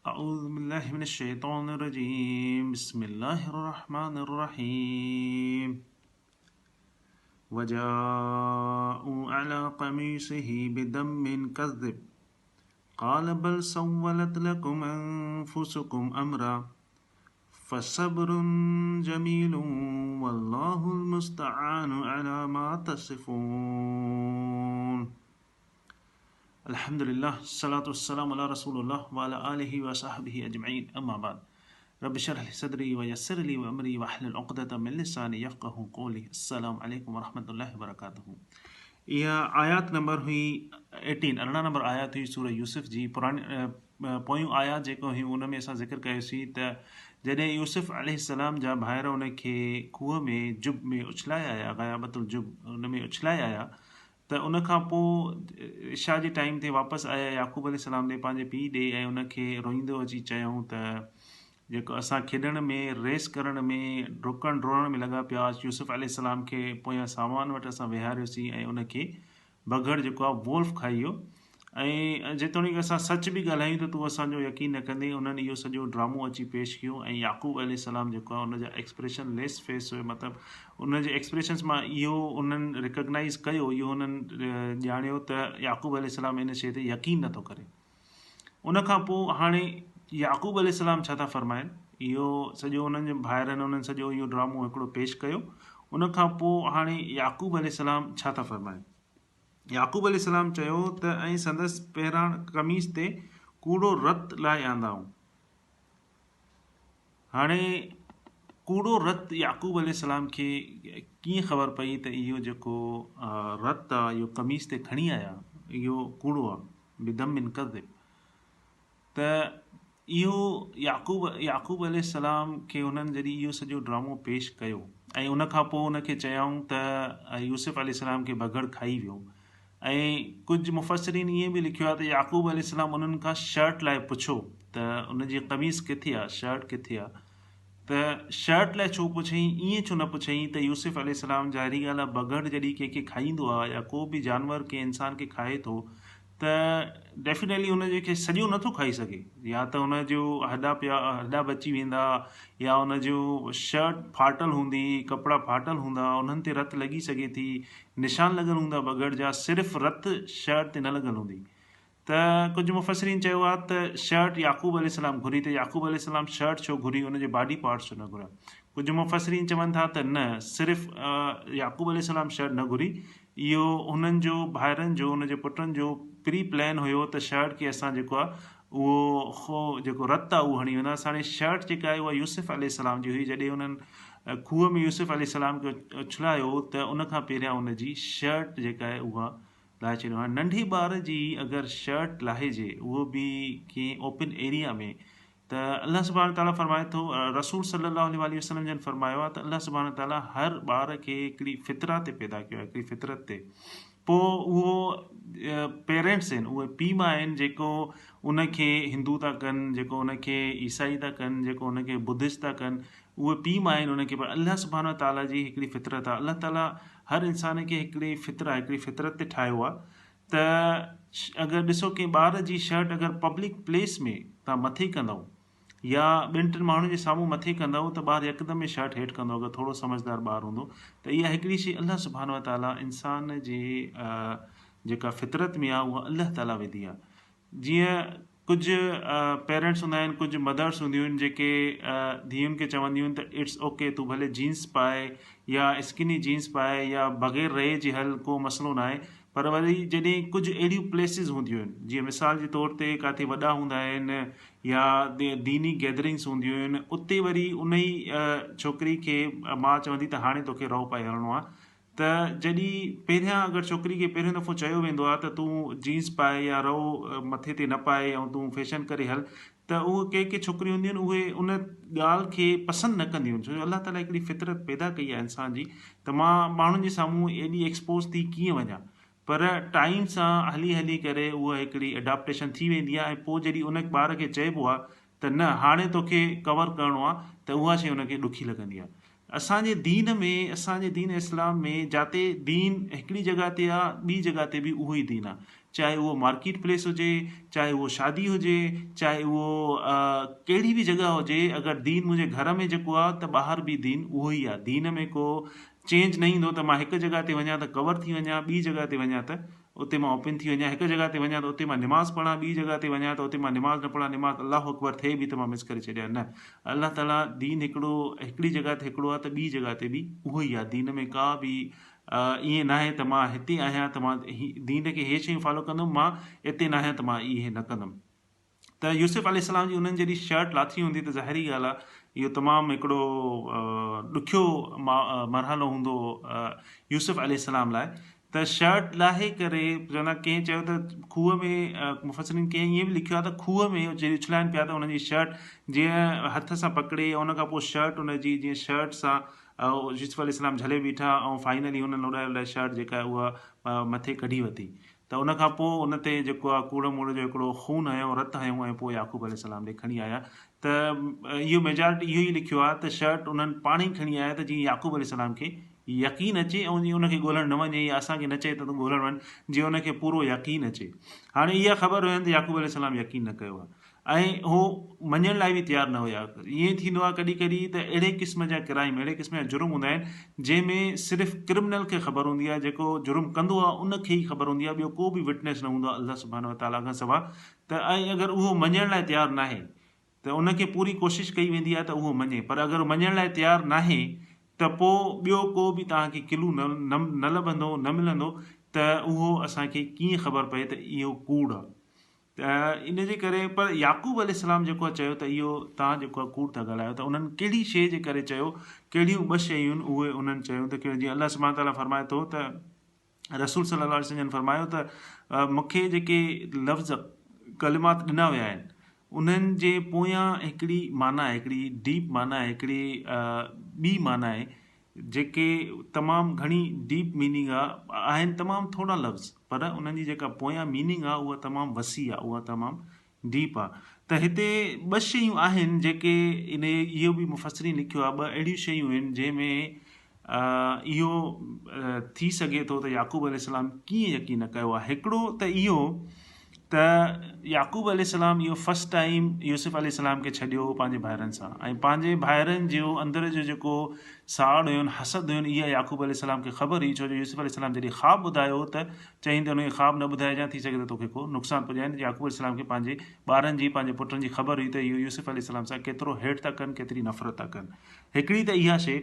اعوذ بالله من الشيطان الرجيم بسم الله الرحمن الرحيم وجاءوا على قميصه بدم كذب قال بل سولت لكم أنفسكم أمرا فصبر جميل والله المستعان على ما تصفون الحمد لله الصلاة والسلام على رسول الله وعلى آله وصحبه اجمعين اما بعد رب اشرح لي صدري ويسر لي امري واحلل عقدة من لساني يفقهوا قولي السلام عليڪم ورحمة الله وبرڪاته اها آيات نمبر هئي 18 18 نمبر آيات هئي سورة يوسف جي پراڻي پويون آيات جيڪو هيون ان ۾ اسان ذڪر ڪيوسين ته جڏهن يوسف عليه السلام جا ڀائر ان کي کوهه ۾ جب ۾ اڇلائي آيا غيابت الجب ان ۾ اڇلائي آيا ته ان کان پوء عشاء جي ٽائيم تي واپس آيا يعقوب عليه السلام ڏي پنهنجي پيء ڏي ۽ ان کي روئيندو اچي چيائون ته جيڪو اسان کيڏڻ ۾ ريس ڪرڻ ۾ ڊڪڻ ڊوڙڻ ۾ لڳا پيا هئاسين يوسف عليه السلام کي پويان سامان وٽ اسان ويهاريوسين ۽ ان کي بگهڙ جيڪو آهي وولف کائي ويو ۽ جيتوڻيڪ اسان سچ به ڳالهايون ته تون اسان جو يقين نه ڪندين. انهن اهو سڄو ڊرامو اچي پيش ڪيو ۽ يعقوب عليه السلام جيڪو آهي ان جا ايڪسپريشن ليس فيس هيو مطلب ان جي ايڪسپريشنس مان اهو انهن ريڪگنائيز ڪيو اهو انهن ڄاڻيو ته يعقوب عليه السلام ان شيء تي يقين نه ٿو ڪري. ان کان پوء هاڻي يعقوب عليه السلام ڇا ٿا فرمائن اهو سڄو انهن جي ڀائرن انهن سڄو اهو ڊرامو هڪڙو پيش ڪيو ان کان پوء هاڻي يعقوب عليه السلام ڇا ٿا فرمائن. يعقوب عليه السلام چيو ته ۽ سندس پهراڻ قميص تي ڪوڙو رت لائي آندائون. هاڻي ڪوڙو رت يعقوب عليه السلام کي ڪيئن خبر پئي ته اهو جيڪو رت آ اهو قميص تي کڻي آيا اهو ڪوڙو آ بدم ڪذب ته اهو يعقوب يعقوب عليه السلام کي انهن جڏهن اهو سڄو ڊرامو پيش ڪيو ۽ ان کان پوء ان کي چيائون ته يوسف عليه السلام کي بگهڙ کائي ويو ۽ ڪجهه مفسرين ائين به لکيو آهي ته يعقوب عليه السلام انهن کان شرٽ لاء پڇيو ته ان جي قميص ڪٿي آهي شرٽ ڪٿي آهي ته شرٽ لاء ڇو پڇيائين ائين ڇو نه پڇيائين ته يوسف عليه السلام ظاهري ڳالهه آهي بگهڙ جڏهن ڪنهن کي کائيندو آهي يا ڪو به جانور ڪنهن انسان کي کائي ٿو ته ڊيفينيٽلي ان جي کي سڄو نٿو کائي سگهي يا ته ان جو هڏا پيا هڏا بچي ويندا يا ان جو شرٽ ڦاٽل هوندي ڪپڙا ڦاٽل هوندا انهن تي رت لڳي سگهي ٿي نشان لڳل هوندا بگهڙ جا صرف رت شرٽ تي نه لڳل هوندي ته ڪجهه مفسرين چيو آهي ته شرٽ يعقوب عليه السلام گهري ته يعقوب عليه السلام شرٽ ڇو گهري ان جي باڊي پارٽس ڇو نه گهريا ڪجهه مفسرين چون ٿا ته نه صرف يعقوب عليه السلام شرٽ نه گهري اهو هنن جو ڀائرن جو ان جي پٽن جو پري پلان هيو ته شرٽ کي اسان جيڪو آهي اهو خو جيڪو رت آهي اهو هڻي وينداسين هاڻي شرٽ جيڪا آهي اها يوسف عليه السلام جي هئي جڏهن انهن کوهه ۾ يوسف عليه السلام کي اڇلايو ته ان کان پهريان ان جي شرٽ جيڪا آهي اها لاهي ڇڏيو هاڻي ننڍي ٻار جي اگر شرٽ لاهجي اهو به ڪنهن اوپن ايريا ۾ ته الله سبحانه وتعاليٰ فرمائي ٿو، رسول صلّي الله عليه واٰله وسلّم جن فرمايو آهي ته الله سبحانه وتعاليٰ هر ٻار کي هڪڙي فطره تي پيدا ڪيو آهي هڪڙي فطرت تي پوء اهو پيرنٽس آهن اهي پيء ماء آهن جيڪو ان کي هندو ٿا ڪن جيڪو ان کي عيسائي ٿا ڪن جيڪو ان کي بدسٽ ٿا ڪن اهي پيء ماء آهن ان کي پر الله سبحانه وتعاليٰ جي هڪڙي فطرت آهي الله تعاليٰ هر انسان کي هڪڙي فطره هڪڙي فطرت تي ٺاهيو آهي ته اگر ڏسو ڪنهن ٻار جي شرٽ اگر پبلڪ پليس ۾ توهان مٿي ڪندؤ يا ٻن ٽن ماڻهن جي سامهون مٿي ڪندؤ ته ٻار يڪدم ۾ شرٽ هيٺ ڪندو اگر ٿورو سمجهدار ٻار هوندو ته اها هڪڙي شي الله سبحانه وتعاليٰ انسان جي جيڪا فطرت ۾ آهي اها الله تعاليٰ وڌي آهي جيئن ڪجهه پيرنٽس هوندا آهن ڪجهه مدرس هونديون آهن جيڪي ڌيئن کي چونديون آهن ته it's okay تون ڀلي جينس پائي يا اسڪني جينس پائي يا بغير رئي جي هل ڪو مسئلو ناهي پر وري جڏهن ڪجهه اهڙيون پليسز هونديون آهن جيئن مثال جي طور تي ڪاٿي وڏا هوندا آهن يا ديني گيدرنگس هونديون آهن اتي وري ان ئي ڇوڪري کي ماء چوندي ته هاڻي توکي رئو پائي هلڻو آهي ته جڏهن پهريان اگر ڇوڪري کي پهريون دفعو چيو ويندو آهي ته تون جينز پائي يا رئو مٿي تي نه پائي ۽ تون فيشن ڪري هل ته اهي ڪي ڪي ڇوڪريون هونديون آهن اهي ان ڳالهه کي پسند نه ڪنديون آهن ڇو جو الله تعالي هڪڙي فطرت پيدا ڪئي آهي انسان جي ته مان ماڻهن جي سامهون ايڏي ايڪسپوز ٿي ڪيئن وڃان پر ٽائيم سان هلي هلي ڪري اها هڪڙي اڊاپٽيشن ٿي ويندي آهي ۽ پوء جڏهن ان ٻار کي چئبو آهي ته نه هاڻي توکي ڪور ڪرڻو آهي ته اها شيء ان کي ڏکي لڳندي آهي اسان جي دين ۾ اسان جي دين اسلام ۾ جاتي دين هڪڙي جڳهه تي آ ٻي جڳهه تي به اهو ئي دين آ. چاهي اهو مارڪيٽ پليس هجي، چاهي اهو شادي هجي، چاهي اهو ڪهڙي به جڳهه هجي، اگر دين منهنجي گهر ۾ جيڪو آهي ته ٻاهر به دين اهو ئي آهي. دين ۾ ڪو چينج نه ايندو ته مان هڪ جڳهه تي وڃان ته ڪور ٿي وڃان، ٻي جڳهه تي وڃان ته اتي مان اوپن ٿي وڃان، هڪ جڳهه تي وڃان ته اتي مان نماز پڙهان، ٻي جڳهه تي وڃان ته اتي مان نماز نه پڙهان، نماز الله اڪبر ٿئي به ته مان مس ڪري ڇڏيان، نه الله تعاليٰ دين هڪڙو هڪڙي جڳهه تي هڪڙو آهي ته ٻي جڳهه تي به اهو ئي آهي، دين ۾ ڪا به ائين ناهي ته مان هتي آهيان ته مان دين کي هي شيون فالو ڪندم مان اتي ناهيان ته مان اهي نه ڪندم ته يوسف عليه السلام جي انهن جڏهن شرٽ لاٿي هوندي ته ظاهري ڳالهه آهي اهو تمام هڪڙو ڏکيو مرحلو هوندو يوسف عليه السلام لاء ته شرٽ لاهي ڪري چوندا ڪنهن چيو ته کوهه ۾ مفسرين ڪنهن ائين به لکيو آهي ته کوهه ۾ جڏهن اڇلائن پيا ته انهن جي شرٽ جيئن هٿ سان پڪڙي ان کان پوء شرٽ ان جي جيئن شرٽ سان يوسف عليه السلام جهلي بيٺا ۽ فائنلي هنن اڏائي اڏائي شرٽ جيڪا آهي اها مٿي ڪڍي ورتي ته ان کان پوء ان تي جيڪو آهي ڪوڙ موڙ جو هڪڙو خون هنيو رت هنيو ۽ پوء يعقوب عليه السلام ڏي کڻي آيا ته اهو ميجارٽي اهو ئي لکيو آهي ته شرٽ انهن پاڻ ئي کڻي آيا ته جيئن يعقوب عليه السلام کي يقين اچي ۽ جيئن ان کي ڳولڻ نه وڃي يا اسان کي نه چئي ته تون ڳولڻ وڃ جيئن ان کي پورو يقين اچي هاڻي اها خبر هين ته يعقوب عليه السلام يقين نه ڪيو آهي ۽ هو مڃڻ لاء به تيار نه هيا. ائين ٿيندو آهي ڪڏهن ڪڏهن ته اهڙي قسم جا ڪرائيم، اهڙي قسم جا جرم هوندا آهن، جنهن ۾ صرف ڪرمنل کي خبر هوندي آهي، جيڪو جرم ڪندو آهي ان کي ئي خبر هوندي آهي، ٻيو ڪو به وٽنيس نه هوندو آهي الله سبحانه وتعاليٰ کان سوا ته ۽ اگر اهو مڃڻ لاء تيار ناهي ته ان کي پوري ڪوشش ڪئي ويندي آهي ته اهو مڃي پر اگر مڃڻ لاء تيار ناهي ته پوء ٻيو ڪو به توهان کي ڪلو نه نه لڀندو نه ملندو ته اهو اسان کي ڪيئن خبر پئي ته اهو ڪوڙ آهي. ته ان جي ڪري پر يعقوب عليه السلام جيڪو آهي چيو ته اهو توهان جيڪو آهي ڪوڙ ٿا ڳالهايو ته انهن ڪهڙي شيء جي ڪري چيو ڪهڙيون ٻه شيون اهي انهن چيون ته ڪهڙيون جيئن الله سبحانه تعالٰي فرمائي ٿو ته رسول صلي الله عليه وسلم جن فرمايو ته مون کي جيڪي لفظ ڪلمات ڏنا ويا آهن انهن جي پويان هڪڙي معنيٰ آهي هڪڙي ڊيپ معنيٰ آهي هڪڙي ٻي معنيٰ آهي جيڪي تمام گهڻي ڊيپ ميننگ آ آهن تمام ٿورا لفظ پر انهن جي جيڪا پويان ميننگ آ اها تمام وسيع آ اها تمام ڊيپ آ ته هتي ٻه شيون آهن جيڪي ان اهو به مفسرين لکيو آ ٻه اهڙيون شيون آهن جنهن ۾ اهو ٿي سگهي ٿو ته يعقوب عليه السلام ڪيئن يقين نه ڪيو آ هڪڙو ته اهو ته يعقوب عليه السلام اهو فرسٽ ٽائيم يوسف عليه السلام کي ڇڏيو هو پنهنجي ڀائرن سان ۽ پنهنجي ڀائرن جو اندر جو جيڪو ساڙ هين حسد هين اها يعقوب عليه السلام کي خبر هئي ڇو جو يوسف عليه السلام جڏهن خواب ٻڌايو ته چيائين ته ان کي خواب نه ٻڌائجان ٿي سگهي ته توکي ڪو نقصان پڄائين يعقوب عليه السلام کي پنهنجي ٻارن جي پنهنجي پٽن جي خبر هئي ته اهو يوسف عليه السلام سان ڪيترو هيٽ ٿا ڪن ڪيتري نفرت ٿا ڪن هڪڙي ته اها شيء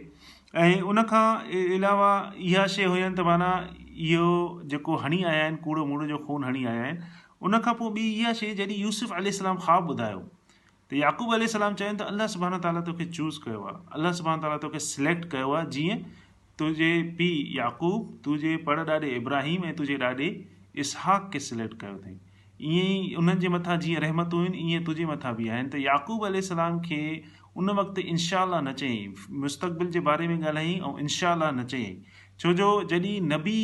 ۽ ان کان علاوه اها شيء هين ته معنيٰ اهو جيڪو هڻي آيا آهن ڪوڙو موڙو جو خون هڻي آيا آهن ان کان پوء ٻي اها شيء جڏهن يوسف عليه السلام خواب ٻڌايو ته يعقوب عليه السلام چين ته الله سبحانه تعالٰي توکي چوز ڪيو آهي الله سبحانه تعالٰي توکي سليڪٽ ڪيو آهي جيئن تنهنجي پيء يعقوب تنهنجي پڙ ڏاڏي ابراهيم ۽ تنهنجي ڏاڏي اسحاق کي سليڪٽ ڪيو اٿئي. ائين ئي انهن جي مٿان جيئن رحمتون آهن، ائين تنهنجي مٿان به آهن. ته يعقوب عليه السلام کي ان وقت انشاء الله نه چيائين، مستقبل جي باري ۾ ڳالهايائين ۽ انشاء الله نه چيائين. ڇو جو جڏهن نبي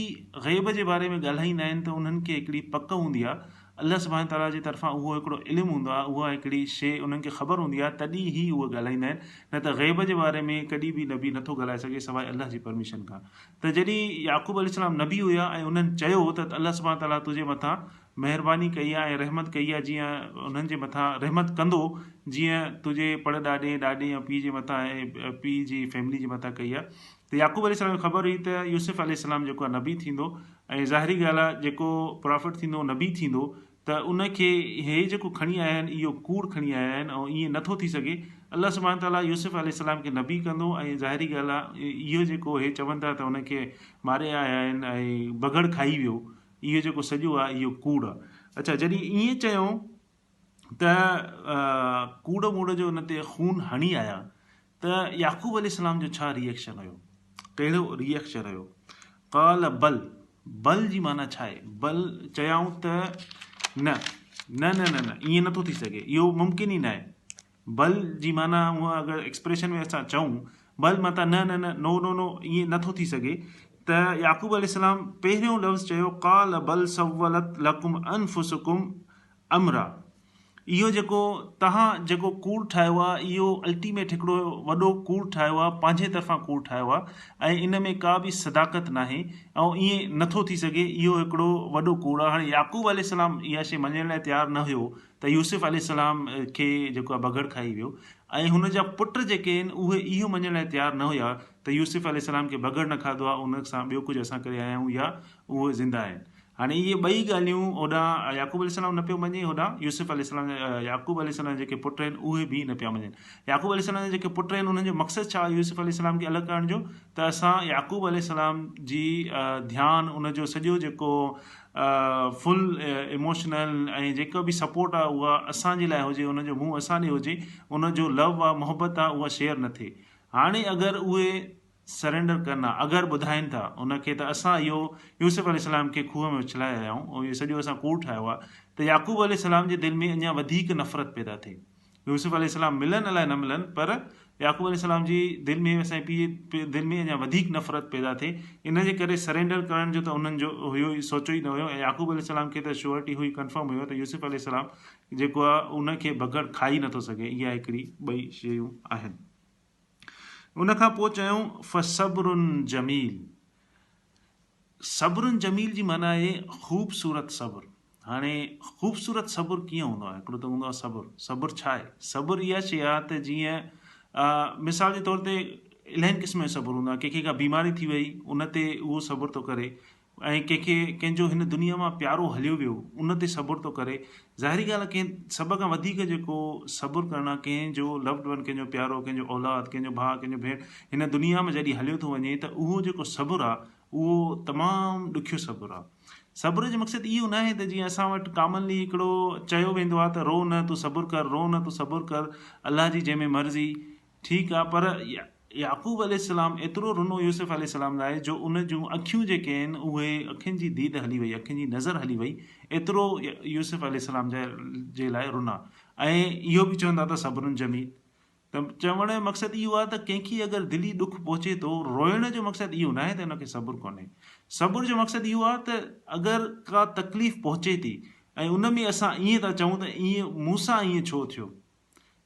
غيب جي باري ۾ ڳالهائيندا آهن ته انهن کي هڪڙي پڪ هوندي آهي، الله سبحانه تعاليٰ جي طرفان اهو هڪڙو علم هوندو آهي، اها هڪڙي شيء انهن کي خبر هوندي آهي، تڏهن ئي اهي ڳالهائيندا آهن، نه ته غيب جي باري ۾ ڪڏهن به نبي نٿو ڳالهائي سگهي سواء الله جي پرميشن کان. ته جڏهن يعقوب عليه السلام نبي هيا ۽ انهن چيو ته الله سبحانه تعاليٰ تنهنجي مٿان مهرباني ڪئي آهي ۽ رحمت ڪئي آهي جيئن انهن جي مٿان رحمت ڪندو جيئن تنهنجي پڙ ڏاڏي، ڏاڏي ۽ پيء جي مٿان ۽ پيء جي فيملي جي مٿان ڪئي آهي ته يعقوب عليه السلام کي خبر هئي ته يوسف عليه السلام جيڪو آهي نبي ٿيندو ۽ ظاهري ڳالهه آهي جيڪو پرافٽ ٿيندو نبي ٿيندو ته ان کي هي جيڪو کڻي آيا آهن اهو ڪوڙ کڻي آيا آهن ۽ ائين نٿو ٿي سگهي الله سبحانه تعالٰي يوسف عليه السلام کي نبي ڪندو ۽ ظاهري ڳالهه آهي اهو جيڪو هي چون ٿا ته ان کي ماري آيا آهن ۽ بگهڙ کائي ويو اهو جيڪو سڄو آهي اهو ڪوڙ آهي اڇا جڏهن ائين چيو ته ڪوڙ موڙ جو ان تي خون هڻي آيا ته يعقوب عليه السلام جو ڇا ري ايڪشن هيو ڪهڙو ري ايڪشن هيو قال بل بل جي معنيٰ ڇا آهي بل چيائون ته نه نه نه نه نه ائين نٿو ٿي سگهي اهو ممڪن ئي نه آهي بل جي معنيٰ هونء اگر ايڪسپريشن ۾ اسان چئون بل معنيٰ نه نه نه نو نو نو ائين نٿو ٿي سگهي ته يعقوب عليه السلام پهريون لفظ چيو قال بل سولت لڪم انفسڪم امرا. اهو جيڪو توهان جيڪو ڪوڙ ٺاهيو آهي اهو الٽيميٽ هڪڙو وڏو ڪوڙ ٺاهيو آهي پنهنجي طرفان ڪوڙ ٺاهيو آهي ۽ ان ۾ ڪا به صداقت ناهي ۽ ائين نٿو ٿي سگهي اهو هڪڙو وڏو ڪوڙ آهي هاڻي يعقوب عليه السلام اها شيء مڃڻ لاء تيار نه هيو ته يوسف عليه السلام کي جيڪو آهي بگهڙ کائي ويو ۽ هن جا پٽ جيڪي آهن اهي اهو مڃڻ لاء تيار نه هيا ته يوسف عليه السلام کي بگهڙ نه کاڌو آهي ان سان ٻيو ڪجهه اسان ڪري آيا آهيون يا اهي زنده آهن. هاڻي اهي ٻئي ڳالهيون هوڏانهن يعقوب عليه السلام نه پيو مڃي هوڏانهن يوسف عليه السلام يعقوب عليه السلام جا جيڪي پٽ آهن اهي به نه پيا مڃن. يعقوب عليه السلام جا جيڪي پٽ آهن انهن جو مقصد ڇا آهي يوسف عليه السلام کي الڳ ڪرڻ جو ته اسان يعقوب عليه السلام جي ڌيان ان جو سڄو جيڪو فل ايموشنل ۽ جيڪو به سپورٽ آهي اها اسان جي لاء هجي ان جو منهن اسان ڏي هجي ان جو لو آهي محبت آهي اها شيئر نه ٿئي هاڻي اگر اهي سرينڊر ڪن ها اگر ٻڌائين ٿا ان کي ته اسان اهو يوسف عليه السلام کي کوهه ۾ اڇلائي آيا آهيون ۽ اهو سڄو اسان ڪوڙ ٺاهيو آهي ته يعقوب عليه السلام جي دل ۾ اڃا وڌيڪ نفرت پيدا ٿئي يوسف عليه السلام ملن الائي نه ملن پر يعقوب عليه السلام جي دل ۾ اسان جي پيء جي دل ۾ اڃا وڌيڪ نفرت پيدا ٿئي ان جي ڪري سرينڊر ڪرڻ جو ته انهن جو هيو ئي سوچو ئي نه هيو ۽ يعقوب عليه السلام کي ته شوئرٽي هئي ڪنفرم هيو ته يوسف عليه السلام جيڪو آهي ان کي بگهڙ کائي نٿو سگهي اها هڪڙي ٻئي شيون آهن. ان کان پوء چيائون فصبر جميل صبر جميل جي معنيٰ آهي خوبصورت صبر هاڻي خوبصورت صبر ڪيئن هوندو آهي هڪڙو ته هوندو آهي صبر صبر ڇا آهي صبر اها شيء آهي ته جيئن مثال جي طور تي الاهين قسم جو صبر هوندو آهي ڪنهن کي ڪا بيماري ٿي وئي ان تي اهو صبر ٿو ڪري ۽ ڪنهن کي ڪنهن جو هن دنيا مان پيارو هليو ويو ان تي صبر ٿو ڪري ظاهري ڳالهه آهي ڪنهن سڀ کان وڌيڪ جيڪو صبر ڪرڻ آهي ڪنهن جو لوڊ ون ڪنهن جو پيارو ڪنهن جو اولاد ڪنهن جو ڀاء ڪنهن جو ڀيڻ هن دنيا مان جڏهن هليو ٿو وڃي ته اهو جيڪو صبر آهي اهو تمام ڏکيو صبر آهي صبر جو مقصد اهو ناهي ته جيئن اسان وٽ ڪامنلي هڪڙو چيو ويندو آهي ته رو نه تون صبر ڪر رو نه تون صبر ڪر الله جي جنهن ۾ مرضي ٺيڪ آ پر يعقوب عليه السلام ايترو رنو يوسف عليه السلام لاء جو ان جون اکيون جيڪي آهن اهي اکين جي ديد هلي وئي اکين جي نظر هلي وئي ايترو يوسف عليه السلام جي لاء رنا ۽ اهو به چون ٿا ته صبر جميل ته چوڻ جو مقصد اهو آ ته ڪنهن کي اگر دلي ڏک پهچي ٿو روئڻ جو مقصد اهو ناهي ته ان کي صبر ڪونهي صبر جو مقصد اهو آ ته اگر ڪا تڪليف پهچي ٿي ۽ ان ۾ اسان ائين ٿا چئون ته ائين مون سان ائين ڇو ٿيو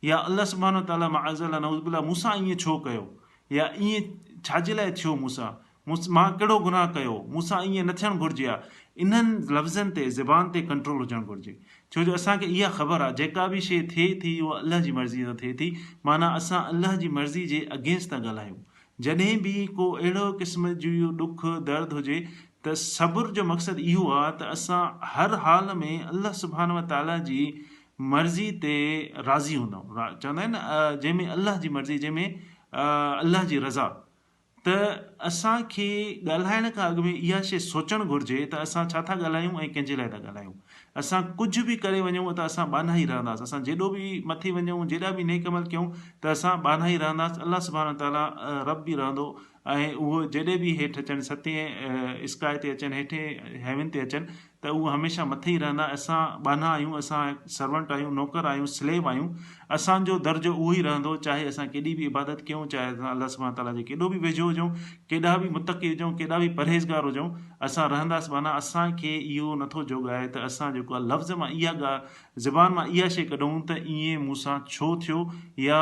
يا الله سبحانه وتعاليٰ معاذ الله نعوذ بالله مون سان ائين ڇو ڪيو يا ائين ڇا جي لاء ٿيو مون سان مان ڪهڙو گناهه ڪيو مون سان ائين نه ٿيڻ گهرجي ها انهن لفظن تي زبان تي ڪنٽرول هجڻ گهرجي ڇو جو اسان کي اها خبر آهي جيڪا به شيء ٿئي ٿي اها الله جي مرضي سان ٿئي ٿي معنيٰ اسان الله جي مرضي جي اگينسٽ ٿا ڳالهايون جڏهن به ڪو اهڙو قسم جو ڏک درد هجي ته صبر جو مقصد اهو آهي ته اسان هر حال ۾ الله سبحانه وتعاليٰ جي مرضي تي راضي هوندا آهيون چوندا آهن نه جنهن ۾ الله جي مرضي جنهن ۾ الله جي رضا ته اسان کي ڳالهائڻ کان اڳ ۾ اها شيء سوچڻ گهرجي ته اسان ڇا ٿا ڳالهايون ۽ ڪنهن جي لاء ٿا ڳالهايون اسان ڪجهه به ڪري وڃون ته اسان ٻانها ئي رهنداسين اسان جيڏو به مٿي وڃون جيڏا به نيڪ عمل ڪيون ته اسان ٻانها ئي رهنداسين الله سبحانه وتعاليٰ رب به رهندو ۽ اهو جيڏي به هيٺ اچن ستين اسڪاء تي اچن هيٺين هيون تي اچن ته اهو هميشه مٿي ئي رهندا، اسان ٻانها آهيون، اسان سرونٽ آهيون، نوڪر آهيون، سليو آهيون، اسان جو درجو اهو ئي رهندو، چاهي اسان ڪيڏي به عبادت ڪيون، چاهي اسان الله سبحانه وتعاليٰ جي ڪيڏو به ويجهو هجون، ڪيڏا به متقي هجون، ڪيڏا به پرهيزگار هجون، اسان رهنداس ٻانها، اسان کي اهو نٿو جوڳائي ته اسان جيڪو آهي لفظ مان اها ڳالهه زبان مان اها شيء ڪڍون ته ائين مون سان ڇو ٿيو يا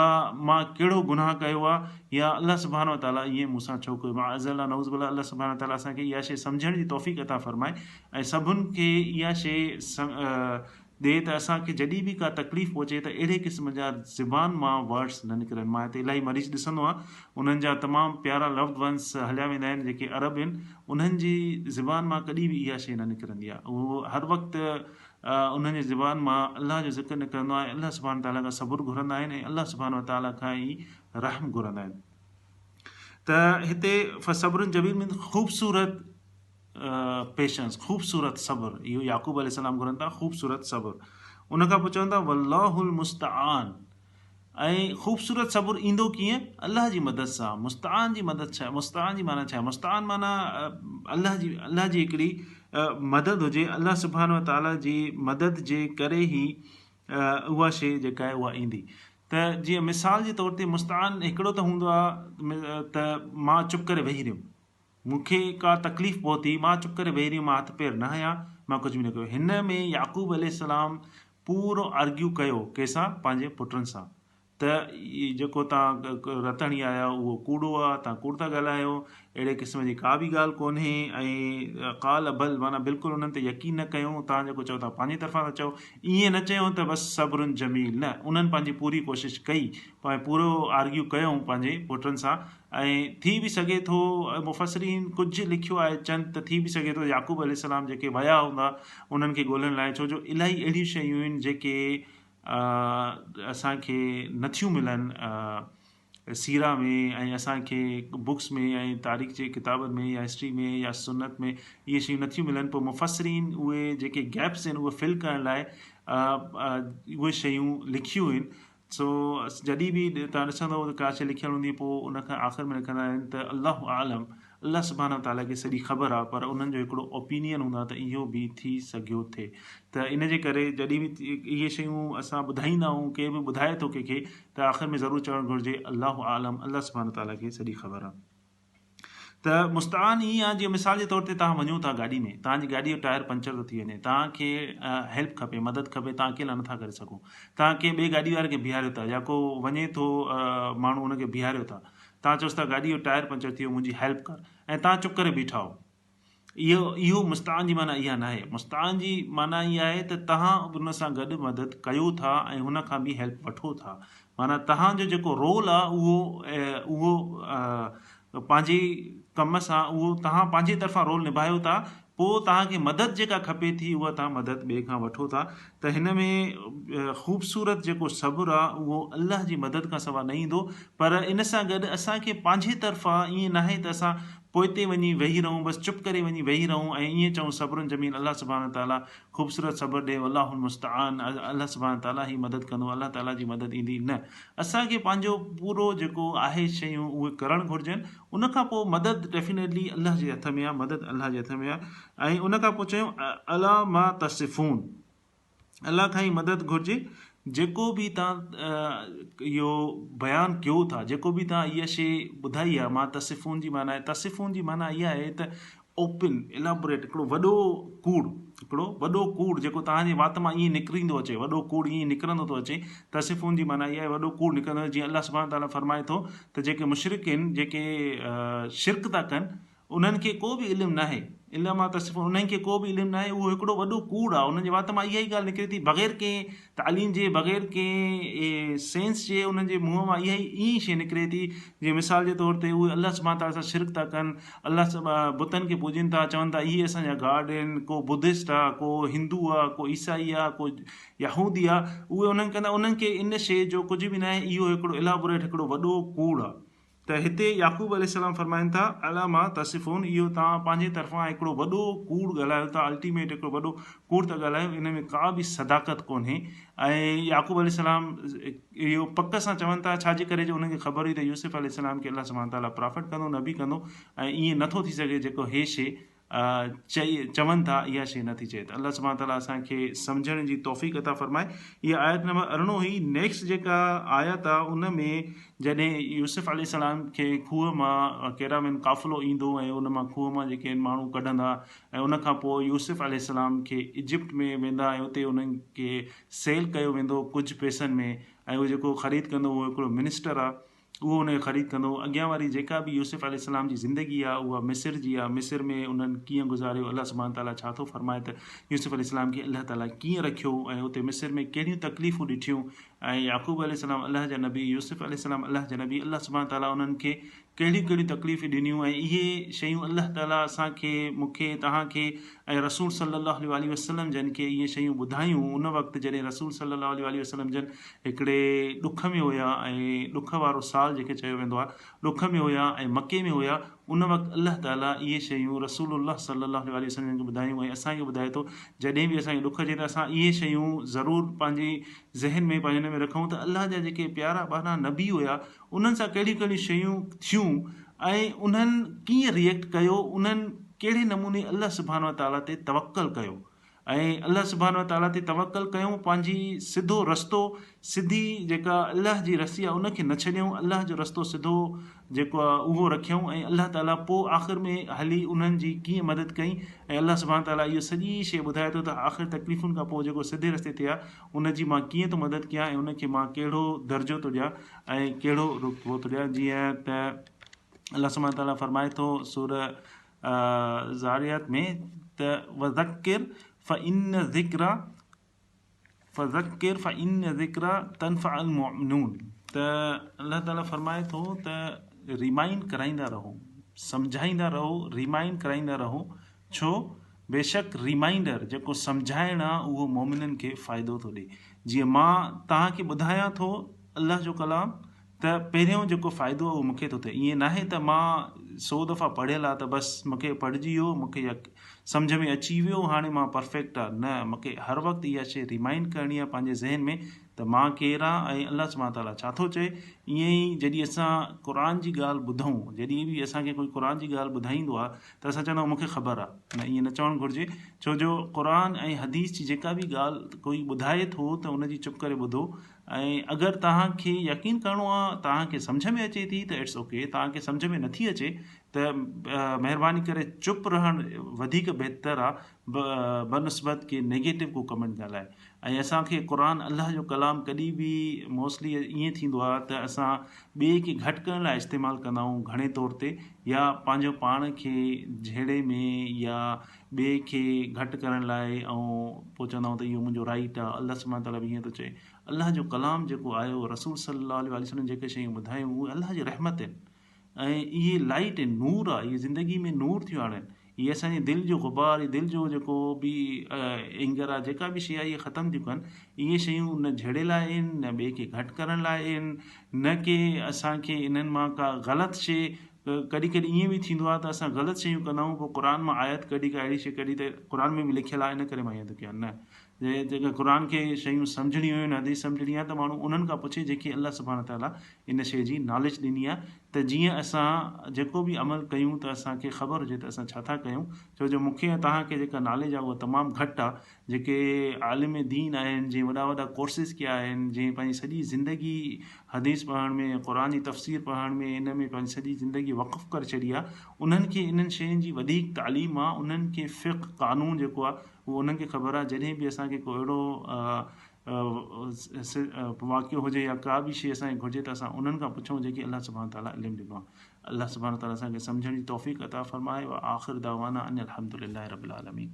مان ڪهڙو گناهه ڪيو آهي يا الله سبحانه وتعاليٰ ائين مون سان ڇو ڪيو معاذ الله نعوذ بالله الله سبحانه وتعاليٰ اسان کي اها شيء سمجهڻ جي توفيق عطا فرمائي ۽ سڀن کي اها شيء ڏي ته اسان کي جڏهن به ڪا تڪليف پهچي ته اهڙي قسم جا زبان مان ورڊس نه نڪرن مان هتي الاهي مريض ڏسندو آهيان انهن جا تمام پيارا لوڊ ونس هليا ويندا آهن جيڪي عرب آهن انهن جي زبان مان ڪڏهن به اها شيء نه نڪرندي آهي اهو هر وقت انهن جي زبان مان الله جو ذڪر نڪرندو آهي ۽ الله سبحانه وتعاليٰ کان صبر گهرندا آهن ۽ الله سبحانه وتعاليٰ کان ئي رحم گهرندا آهن ته هتي فصبر جميل مين خوبصورت پيشنس خوبصورت صبر اهو يعقوب عليه السلام گهرن ٿا خوبصورت صبر ان کان پوء چون ٿا والله المستعان ۽ خوبصورت صبر ايندو ڪيئن؟ الله جي مدد سان. مستعان جي مدد ڇا مستعان جي معنيٰ ڇا آهي؟ مستعان معنيٰ الله جي الله جي هڪڙي مدد هجي الله سبحانه وتعاليٰ جي مدد جي ڪري ئي اها شيء جيڪا آهي اها ايندي ته جيئن مثال جي طور تي مستعان هڪڙو ته هوندو آهي ته مان چپ ڪري ويهي رهيم مون کي ڪا تڪليف پهتي، مان چپ ڪري ويهي رهيم، مان هٿ پير نه هنيا، مان ڪجهه به نه ڪيو. هن ۾ يعقوب عليه السلام پورو آرگيو ڪيو ڪنهن سان پنهنجي پٽن سان ته جيڪو توهان رت هڻي آيا آهيو اهو ڪوڙو آهي، توهان ڪوڙ ٿا ڳالهايو، اهڙي قسم جي ڪا به ڳالهه ڪونهي ۽ قال بل معنيٰ بلڪل انهن تي يقين نه ڪيو، توهان جيڪو چئو ٿا پنهنجي طرفان ٿا چئو، ائين نه چيو ته بس صبر جميل نه، انهن پنهنجي پوري ڪوشش ڪئي ۽ پورو آرگيو ڪيو پنهنجي پٽن سان ۽ ٿي به سگهي ٿو مفسرين ڪجهه لکيو آهي چند ته ٿي به سگهي ٿو يعقوب عليه السلام جيڪي ويا هوندا انهن کي ڳولڻ لاء ڇو جو الاهي اهڙيون شيون آهن جيڪي اسان کي نٿيون ملن سيرا ۾ ۽ اسان کي بڪس ۾ ۽ تاريخ جي ڪتابن ۾ يا هسٽري ۾ يا سنت ۾ اهي شيون نٿيون ملن پوء مفسرين اهي جيڪي گيپس آهن اهي فل ڪرڻ لاء اهي شيون لکيون آهن سو جڏهن به توهان ڏسندو ته ڪا شي لکيل هوندي پوء ان کان آخر ۾ لکندا آهن ته الله اعلم الله سبحانه وتعاليٰ کي سڄي خبر آ پر انهن جو هڪڙو اوپينين هوندو آ ته اهو به ٿي سگهيو ٿي ته ان جي ڪري جڏهن به اهي شيون اسان ٻڌائيندا آهيون ڪير به ٻڌائي ٿو ڪنهن کي ته آخر ۾ ضرور چوڻ گهرجي الله اعلم الله سبحانه وتعاليٰ کي سڄي خبر آ ته مستعان ائين آ جيئن مثال جي طور تي توهان وڃو ٿا گاڏي ۾ توهان جي گاڏي جو ٽائر پنچر ٿو ٿي وڃي توهان کي هيلپ کپي مدد کپي توهان اڪيلا نٿا ڪري سگهو توهان ڪنهن ٻئي گاڏي واري کي بيهاريو ٿا يا ڪو وڃي ٿو ماڻهو ان کي بيهاريو ٿا توهان چئوس ٿا گاڏي جو ٽائر پنچر ٿي ويو منهنجي هيلپ ڪر ۽ توهان چپ ڪري بيٺا آهو. اهو اهو مستعان جي معنيٰ اها ناهي. مستعان جي معنيٰ اها آهي ته توهان ان سان گڏ مدد ڪيو ٿا ۽ هن کان به هيلپ وٺو ٿا. معنيٰ توهان جو جيڪو رول آهي اهو اهو پنهنجي ڪم سان اهو توهان پنهنجي طرفان رول نڀايو ٿا پوء توهان کي مدد جيڪا کپي ٿي اها توهان مدد ٻئي کان وٺو ٿا ته هن ۾ خوبصورت جيڪو صبر آ اهو الله جي مدد کان سوا نه ايندو پر ان سان گڏ اسان کي پنهنجي طرفان ائين ناهي ته اسان پوئتي وڃي ويهي رهون بس چپ ڪري وڃي ويهي رهون ۽ ائين چئون صبر جميل الله سبحانه وتعالي خوبصورت صبر ڏي والله المستعان الله سبحانه وتعالي ئي مدد ڪندو الله تعالي جي مدد ايندي نه اسان کي پنهنجو پورو جيڪو آهي شيون اهي ڪرڻ گهرجن ان کان پوء مدد ڊيفينيٽلي الله جي هٿ ۾ آهي مدد الله جي هٿ ۾ آهي ۽ ان کان پوء چيو الا ما تصفون الله کان ئي مدد گهرجي جيڪو به تان اهو بيان ڪيو ٿا جيڪو به تان اها شي ٻڌائي آهي ما تصفون جي معنيٰ آهي تصفون جي معنيٰ اها آهي ته اوپن الابوريٽ هڪڙو وڏو ڪوڙ هڪڙو وڏو ڪوڙ جيڪو توهان جي وات مان ائين نڪريندو اچي وڏو ڪوڙ ائين نڪرندو ٿو اچي تصفون جي معنيٰ اها آهي وڏو ڪوڙ نڪرندو جيئن الله سبحانه تعالٰي فرمائي ٿو ته جيڪي مشرڪ آهن جيڪي شرڪ ٿا ڪن انهن کي ڪو به علم ناهي الا ما تصفون انهن کي ڪو به علم ناهي اهو هڪڙو وڏو ڪوڙ آهي انهن جي وات مان اها ئي ڳالهه نڪري ٿي بغير ڪنهن تعليم جي بغير ڪنهن سينس جي انهن جي منهن مان اها ئي ائين ئي شيء نڪري ٿي جيئن مثال جي طور تي اهي الله سبحانه تعالٰي سان شرڪ ٿا ڪن الله بتن کي پوڄين ٿا چون ٿا اهي اسان جا گاڊ آهن ڪو بدسٽ آهي ڪو هندو آهي ڪو عيسائي آهي ڪو يهودي آهي اهي انهن ڪندا انهن کي ان شيء جو ڪجهه به ناهي اهو هڪڙو الابوريٽ هڪڙو وڏو ڪوڙ آهي ته هتي يعقوب عليه السلام فرمائن ٿا، علا ما تصفون اهو توهان پنهنجي طرفان هڪڙو وڏو ڪوڙ ڳالهايو ٿا، الٽيميٽ هڪڙو وڏو ڪوڙ ٿا ڳالهايو، ان ۾ ڪا به صداقت ڪونهي ۽ يعقوب عليه السلام اهو پڪ سان چون ٿا ڇا جي ڪري جو انهن کي خبر هئي ته يوسف عليه السلام کي الله سبحانه وتعاليٰ پرافٽ ڪندو، نبي ڪندو ۽ ائين نٿو ٿي سگهي جيڪو هي شيء چئي چون ٿا اها شيء نٿي چئي ته الله سبحانه تعالٰي اسان کي سمجهڻ جي توفيق عطا فرمائي. اها آيت نمبر ارڙهون هئي. نيڪسٽ جيڪا آيت آ ان ۾ جڏهن يوسف عليه السلام کي کوهه مان ڪيرامين قافلو ايندو ۽ ان مان کوهه مان جيڪي ماڻهو ڪڍندا ۽ ان کان پوء يوسف عليه السلام کي ايجپٽ ۾ ويندا ۽ اتي انهن کي سيل ڪيو ويندو ڪجهه پئسن ۾ ۽ اهو جيڪو خريد ڪندو اهو هڪڙو منسٽر آ اهو ان کي خريد ڪندو. اڳيان واري جيڪا به يوسف عليه السلام جي زندگي آهي اها مصر جي آهي، مصر ۾ انهن ڪيئن گذاريو، الله سبحانه تعاليٰ ڇا ٿو فرمائي ته يوسف عليه السلام کي الله تعاليٰ ڪيئن رکيو ۽ اتي مصر ۾ ڪهڙيون تڪليفون ڏٺيون ۽ يعقوب عليه السلام الله جا نبي، يوسف عليه السلام الله جا نبي، الله سبحانه تعاليٰ انهن کي ڪهڙيون ڪهڙيون تڪليفون ڏنيون ۽ اهي شيون الله تعاليٰ اسان کي، مون کي، توهان کي ۽ رسول صلّي الله عليه واٰله وسلّم جن کي اهي شيون ٻڌايون ان وقت جڏهن رسول صلّي الله عليه واٰله وسلّم جن هڪڙي ڏک ۾ هيا ۽ ڏک وارو سال جنهن کي چيو ويندو آهي ڏک ۾ هيا ۽ مڪي ۾ هيا ان وقت الله تعالي اهي شيون رسول الله صلي الله عليه واٰله وسلم جن کي ٻڌايون ۽ اسان کي ٻڌائي ٿو جڏهن به اسان کي ڏک اچي ته اسان اهي شيون ضرور پنهنجي ذهن ۾ پنهنجي ان ۾ رکون ته الله جا جيڪي پيارا ٻانها نبي هيا انهن سان ڪهڙيون ڪهڙيون شيون ٿيون ۽ انهن ڪيئن ريئيڪٽ ڪيو انهن ڪهڙي نموني الله سبحانه وتعالي تي توڪل ڪيو. ۽ الله سبحانه وتعاليٰ تي توڪل ڪيون پنهنجي سڌو رستو سڌي جيڪا الله جي رسي آهي ان کي نه ڇڏيون الله جو رستو سڌو جيڪو آهي اهو رکيون ۽ الله تعاليٰ پوء آخر ۾ هلي انهن جي ڪيئن مدد ڪئي ۽ الله سبحانه تعاليٰ اهو سڄي شيء ٻڌائي ٿو ته آخر تڪليفن کان پوء جيڪو سڌي رستي تي آهي ان جي مان ڪيئن ٿو مدد ڪيان ۽ ان کي مان ڪهڙو درجو ٿو ڏيان ۽ ڪهڙو رتبو ٿو ڏيان جيئن ته الله سبحانه تعاليٰ فرمائي ٿو سورة ذاريات ۾ ته وذڪر فإن الذڪريٰ فذڪر فإن الذڪريٰ تنفع المؤمنون ته الله تعاليٰ فرمائي ٿو ته ريمائنڊ ڪرائيندا رهو سمجهائيندا رهو ريمائنڊ ڪرائيندا رهو ڇو بيشڪ ريمائنڊر جيڪو سمجهائڻ آ اهو مومنن کي فائدو ٿو ڏي جيئن مان توهان کي ٻڌايان ٿو الله جو ڪلام ته پهريون جيڪو فائدو آهي اهو مون کي ٿو ٿئي ائين ناهي ته مان سو دفعا پڙهيل آهي ته بس مون کي پڙهجي ويو مون کي سمجهه ۾ اچي ويو هاڻي مان پرفيڪٽ آهي نه مون کي هر وقت اها شيء ريمائنڊ ڪرڻي آهي پنهنجي ذهن ۾ ته مان ڪير آهيان ۽ الله سبحانه تعالٰي ڇا ٿو چئي ائين ئي جڏهن اسان قرآن جي ڳالهه ٻڌون جڏهن به اسان کي ڪوئي قرآن جي ڳالهه ٻڌائيندو آهي ته اسان چوندا آهيون مون کي خبر آهي نه ائين نه چوڻ گهرجي ڇو جو قرآن ۽ حديث جي جيڪا به ڳالهه ڪوئي ٻڌائي ٿو ته ان جي چپ ڪري ٻڌو ۽ اگر توهان کي يقين ڪرڻو آ توهان کي سمجهه ۾ اچي ٿي ته it's okay توهان کي سمجهه ۾ نٿي اچي ته مهرباني ڪري چپ رهڻ وڌيڪ بهتر آ بنسبت ڪي نيگيٽو ڪو ڪمينٽ ڳالهائي ۽ اسان کي قرآن الله جو ڪلام ڪڏهن به موسٽلي ائين ٿيندو آ ته اسان ٻئي کي گهٽ ڪرڻ لاء استعمال ڪندا آهيون گهڻي طور تي يا پنهنجو پاڻ کي جهيڙي ۾ يا ٻئي کي گهٽ ڪرڻ لاء ۽ پوء چوندا آهيون ته اهو منهنجو رائيٽ آهي الله سبحانه وتعاليٰ به ائين ٿو چئي الله جو ڪلام جيڪو آيو رسول صلي الله عليه وآله وسلم جيڪي شيون ٻڌايون اهي الله جي رحمت آهن ۽ اهي لائيٽ آهن نور آهي اهي زندگي ۾ نور ٿيون آڻن اهي اسان جي دل جو غبار دل جو جيڪو به اينگر آهي جيڪا به شيء آهي اهي ختم ٿيون ڪن اهي شيون نه جهيڙي لاء آهن نه ٻئي کي گهٽ ڪرڻ لاء آهن نه ڪي اسان کي انهن مان ڪا غلط شيء ڪڏهن ڪڏهن ائين به ٿيندو آهي ته اسان غلط شيون ڪندا آهيون پوء قرآن مان آيت ڪڍي ڪا اهڙي شيء ڪڍي ته قرآن ۾ به لکيل آهي ان ڪري مان ائين ٿو ڪيان نه جيڪڏهن قرآن کي شيون سمجهڻيون آهن حديث سمجهڻي آهي ته ماڻهو انهن کان پڇي جيڪي الله سبحانه تعالٰي ان شيء جي ناليج ڏني آهي ته جيئن اسان جيڪو به عمل ڪيون ته اسان کي خبر هجي ته اسان ڇا ٿا ڪيون ڇو جو مون کي ۽ توهان کي جيڪا ناليج آهي اها تمام گهٽ آهي جيڪي عالم دين آهن جنهن وڏا وڏا ڪورسز ڪيا آهن جنهن پنهنجي سڄي زندگي حديث پڙهڻ ۾ قرآن جي تفسير پڙهڻ ۾ ان ۾ پنهنجي سڄي زندگي وقف ڪري ڇڏي آهي انهن کي انهن شين جي وڌيڪ تعليم آهي انهن کي فقه قانون جيڪو آهي اهو انهن کي خبر آهي جڏهن به اسان کي ڪو اهڙو واقعو هجي يا ڪا به شيء اسان کي گهرجي ته اسان انهن کان پڇون جيڪي الله سبحانه تعالٰي علم ڏنو آهي الله سبحانه تعالٰي اسان کي سمجهڻ جي توفيق عطا فرمائي وآخر دعوانا ان الحمد لله رب العالمين.